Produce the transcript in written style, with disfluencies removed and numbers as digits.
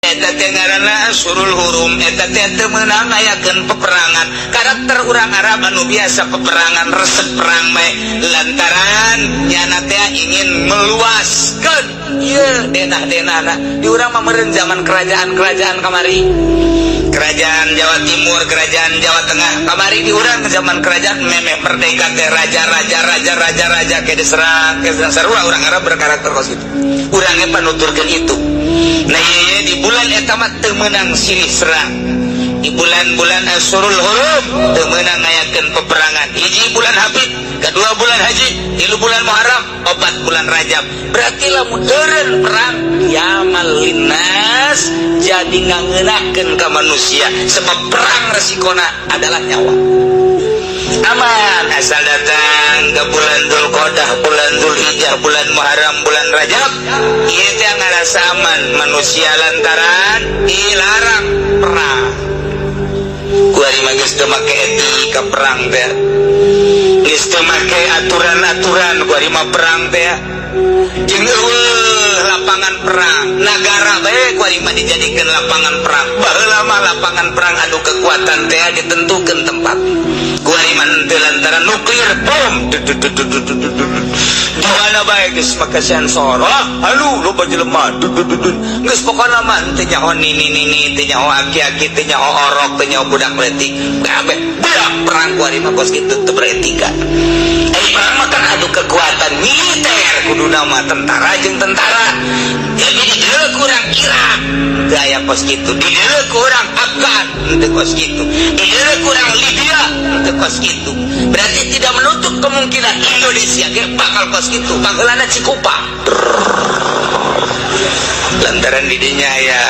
Eta teh ngaranna Asyhurul Hurum. Eta teh teu meunang ngayakeun peperangan. Karakter urang Arab anu biasa peperangan, resep perang mah, lantaran nyana teh ingin meluaskeun ieu denah-denahna. Di urang mah meureun zaman kerajaan-kerajaan kamari, kerajaan Jawa Timur, kerajaan Jawa Tengah kamari. Di urang zaman kerajaan memeh merdeka teh raja-raja, raja-raja, raja ke diserang, ke diserang. Sarua urang Arab berkarakter kos kitu. Urangnya panuturkeun itu. Nah, ieu di bulan eta mah teu meunang silih serang. Di bulan-bulan Asyhurul Hurum teu meunang ngayakeun peperangan. Hiji bulan Hafid, kedua bulan Haji, tilu bulan Muharram, opat bulan Rajab. Berarti lamun eureun perang qiyamal linnas, jadi ngangeunahkeun ka manusia, sebab perang resikona adalah nyawa. Aman asal datang ke bulan Dzulqa'dah, bulan Dzulhijjah, bulan Muharram, bulan Rajab, ieu teh ngarasa aman manusia lantaran dilarang perang. Kuari mah geus teu make etika perang teh, geus teu make aturan-aturan. Kuari mah perang teh jeung euweuh lapangan perang. Nagara bae kuari mah dijadikeun lapangan perang. Baheula mah lapangan perang adu kekuatan teh ditentukeun tempat. Kuari mah henteu, lantaran nuklir bom di mana bae geus make sensor. Ah, halu loba jelema. Geus pokona mah henteu nyaho nini nini, teu nyaho aki-aki, teu nyaho orok, teu nyaho budak leutik, kabeh budak perang. Kuari mah kos kitu, teu beretika. Eh, perang mah kan adu kekuatan militer, kuduna mah tentara jeung tentara. Jadi di dieu kurang Irak teu aya kos kitu, di dieu kurang Afgan teu kos kitu, di dieu kurang Libya teu kos kitu. Berarti tidak menutup kemungkinan Indonesia ge bakal kos kitu. Pangheulana Cikupa, lantaran didinya ya.